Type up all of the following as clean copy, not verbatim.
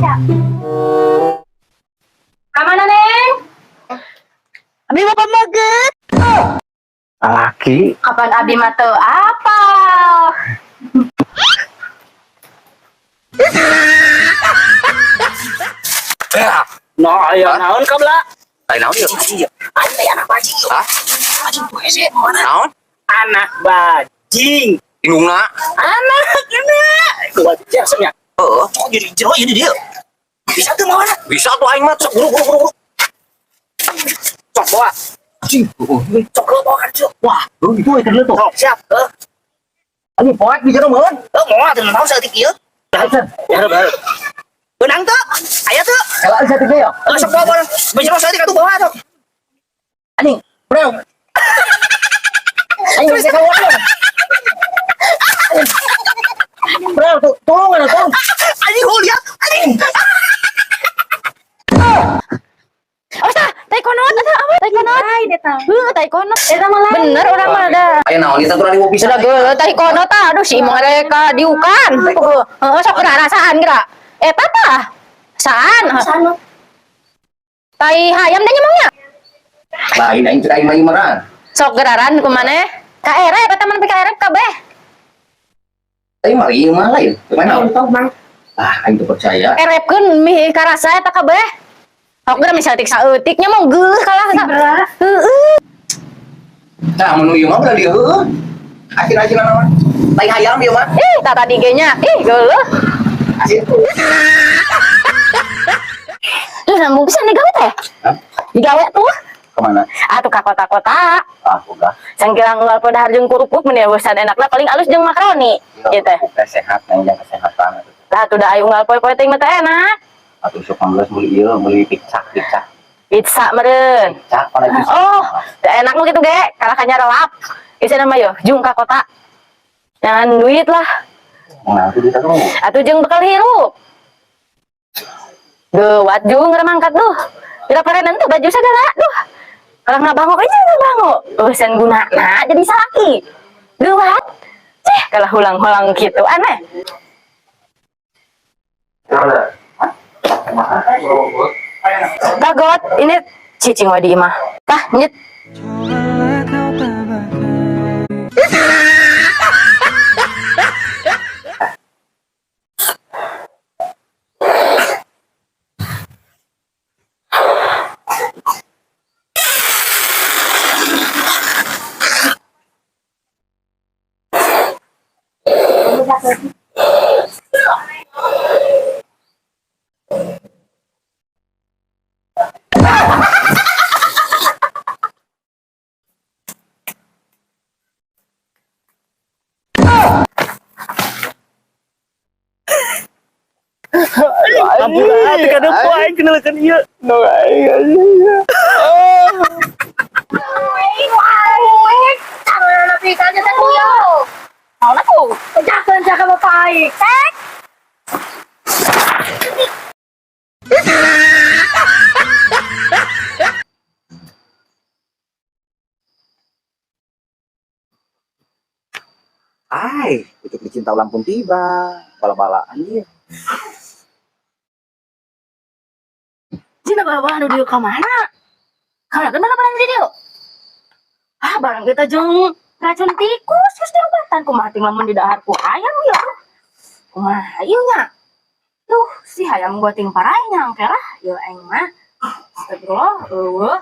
Ya. Kamana, Neng? Abi mah pameget. Laki. Kapan abi mah teu apal? No, aya naon kabla? Lain naon ieu? Iya. Ada anak bajing. Hah? Bajing tuh hese mana? Naon? Anak bajing. Indungna. Anak anak. Dua jasanya. Heeh. Oh, jadi jero jadi dia. Bisa tuh mawana. Bisa tuh aing mah Sok buru buru buru. Buru. Sok bawa. Anjing. Sok lu bawa kan sok. Wah, Lu itu we terleuh tuh. sok siap. Heuh. Anjing poek di jero meureun. Heuh, moal teu naon saeutik ieu. Ya, baru. Benang tuh, aya tuh. Kalau satu ya. Heuh, sok bawa bawa. Bejero saeutik atuh bawa tuh. Anjing, bro. Anjing bisa keluar. Bro, tuh, tolong ada tolong. Anjing hul ya. Anjing. Oh, tah, tai konot eta apa? Tai konot. Heuh, tai konot. Eta mah bener urang mah da. Aya naon ieu teh urang bisa. Sudah geuleuh tai konot tah. Aduh si Imong rek diukan. Heeh, sok rasaan geura. Eta tah. Saan? Tai hayam teh nyemongnya. Lain aing cek aing mah meureun. Sok geraran ku maneh. Ka erep eta mah nepi ka erep kabeh. Tapi mah ieu mah lain. Mana? Ah, aing teu percaya. Erepkeun mih karasa eta kabeh. Sok geura misalnya tik saeutik nya mah geuleuh kalah. Heeh. Nah, mun ieu mah udah dieu heueuh. Akhir-akhir naon? Tai hayam ieu mah. Ih, tah tadi ge nya. Ih, geuleuh. Asin. Duh, nambung pisan digawe teh. Hah? Digawe tuh. Kemana? Atuh ka kota-kota. Ah, udah. Sangkirang unggal dahar jeung kerupuk mun bosan enakna paling alus jeung makaroni. Ieu teh. Teh sehat, yang kesehatan. Lah tuh da aya unggal poe-poe teh mah teh enak. Atuh sok manggeus meuli ieu, meuli pizza, pizza. Pizza meureun. Pizza mana pizza? Oh, teu enak mah kitu ge, kalah ka nyarelap. Isina mah yo jung ka kota. Jangan duit lah. Nah, itu duit atuh. Atuh jeung bekal hirup. Geuwat jung mangkat duh. Pira parenan tuh baju segala duh. Kalau ngabangok aja ngabangok. Urusan gunana jadi salaki. Geuwat. Cih, kalau hulang-hulang gitu aneh. Bagot, ini cicing we di imah. Tah, nyet. Cobalah kau tabahkan. Ampun, teu kada poe aing kenalkeun ieu. No, aing. Naon atuh? Pecahkeun caka bapak aing. Tek. Ai, untuk dicinta ulang pun tiba. Bala-bala anjir. Cina bawa anu dieu ka mana? Kana kan mana barang di dieu? Ah, barang kita jeung racun tikus geus diobatan kumaha ting lamun di dahar ku hayam ya. Kumaha ieu nya? Duh, si hayam gua ting parai nyangke lah ieu aing mah. Astagfirullah, eueuh.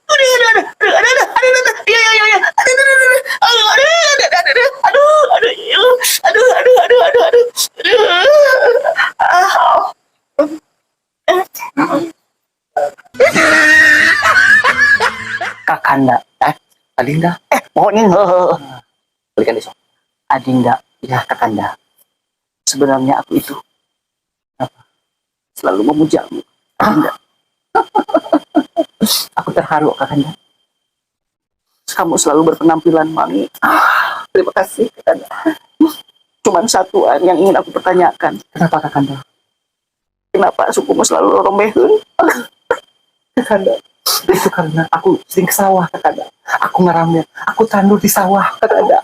Aduh, aduh, aduh, aduh, aduh, aduh, aduh, iya, iya, iya, aduh, aduh, aduh, aduh, aduh, aduh, aduh, aduh, aduh, aduh, aduh, aduh, aduh, aduh, ah. Kakanda, Adinda, pokoknya heeh. belikan besok. Adinda, ya Kakanda. Sebenarnya aku itu apa? Selalu memujamu, Adinda. Aku terharu, Kakanda. Kamu selalu berpenampilan wangi. Ah, Terima kasih, Kakanda. Cuman satuan yang ingin aku pertanyakan. Kenapa, Kakanda? Kenapa sukumu selalu rorombeheun? Kakanda, itu karena aku sering ke sawah, Kakanda. Aku ngeramil, aku tandur di sawah, Kakanda.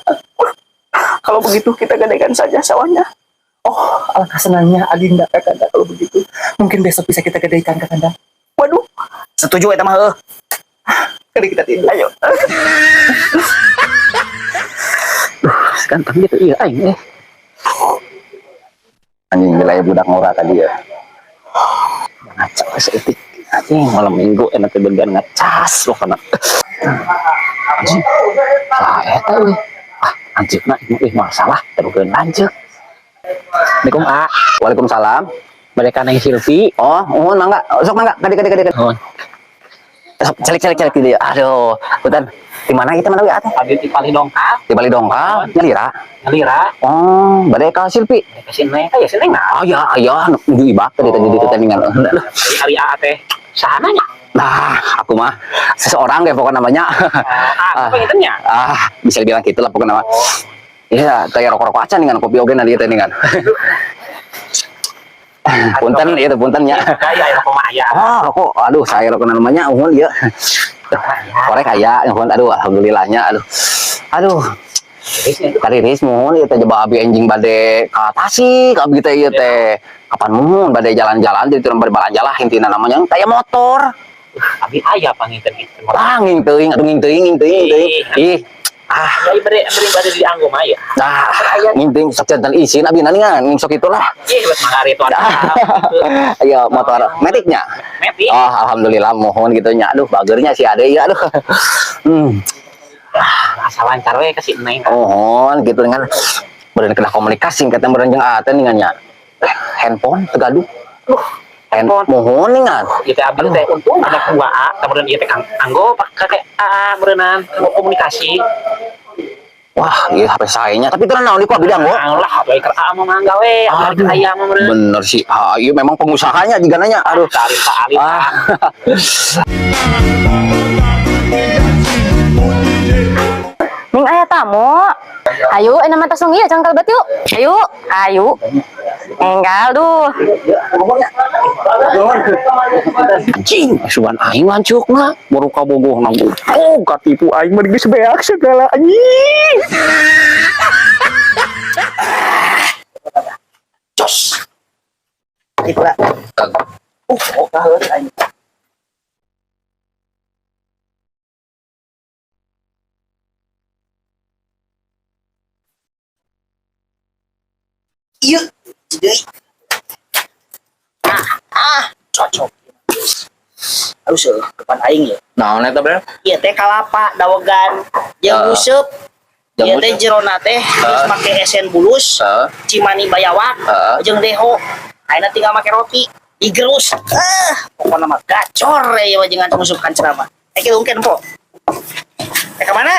Kalau begitu kita gadaikan saja sawahnya. Oh, alangkah senangnya Adinda, Kakanda, kalau begitu. Mungkin besok bisa kita gadaikan, Kakanda. Waduh, Setuju eta mah heuh. kali kita tidur. Ayo. Ganteng gitu iya aing eh. Anjing wilayah budak ngora tadi ya. Ngaca seetik. Anjing malam minggu enak teh began ngacas lo kana. Anjing. Saha eta euy? Ah, anjeunna ieu masalah terus lanjut. Assalamualaikum A. Waalaikumsalam. Mereka neng Silvi. Oh, oh, mangga. Sok mangga, kadi kadi kadi. kadi. Oh, Sok calik calik calik gitu ya. Aduh, punten. Di mana kita mana we atuh? abdi ti palih dongkal, Di Bali Dongkal, nyalira. nyalira. Oh, bade ka Silpi. Mereka si Neng, aya si Neng nah. Aya, aya, nuju ibak tadi tadi di tandingan. Ari ari A teh sahana nya? Nah, aku mah seseorang deh pokoknya namanya. Ah, apa nya? Ah, bisa dibilang gitu lah pokoknya nama. Iya, kayak rokok-rokok acan dengan kopi oge nanti tandingan. Punten itu puntennya. Gaya ya rokok mah aya. Oh, rokok. Aduh, saya rokok namanya unggul ya. Korek aya, nuhun aduh alhamdulillahnya aduh. Aduh, kariris muhun ieu teh jaba abi enjing bade ka Tasik abi teh ieu teh. Kapan muhun bade jalan-jalan jadi turun bade balanja lah intina namanya kayak motor. Abi aya panginten gitu. Ah, nging teuing atuh nging teuing nging teuing teuing. Ih, ah, Ai bade bade bade dianggo mah aya. dah nging teuing sok jantan isin abi naningan nging sok itulah. Ih, buat mangari itu ada. Ayo motor metiknya. Meti. Oh, alhamdulillah mohon gitu nya. Aduh, bagernya si Ade ya aduh. Asa lancar we ka si Neng. Mohon gitu dengan beren kena komunikasi kata beren jeung ate ningannya. Handphone tegaduh. Handphone. Mohon ningan. Ieu teh abdi teh untung ada dua A, kemudian ieu teh anggo pake A meureunnan mau komunikasi. Wah, iya HP sayanya. Tapi itu naon di ku abdi anggo. Nah, lah atuh keur A mah mangga we, abdi keur aya mah meureun. Bener sih. Ah, iya memang pengusahanya juga nanya. Aduh. Alim Pak Alim. Ah. Ning aya tamu. Ayo, enak mah tasung ieu cangkal bet yuk. Ayo, ayo. Enggal duh. Anjing, asuhan aing lanceukna, baru kabogohna. Oh, katipu aing mah geus beak segala anjing. Jos. Gitu lah. Oh, kaheur aing. Ieu, deui. Ah, cocok. Aduh, seuh, depan aing ya. Naon eta, Bre? Ieu teh kalapa dawegan jeung Ah. nguseup. Jeung Ieu teh nguseup. jerona teh geus make esen bulus, Heeh. cimani bayawak, Heeh. jeung deho. Ayeuna tinggal make roti, digerus. Ah, pokona mah gacor we ieu mah jeung nguseup kancra mah. Eh kieu mungkin po. Eh ka mana?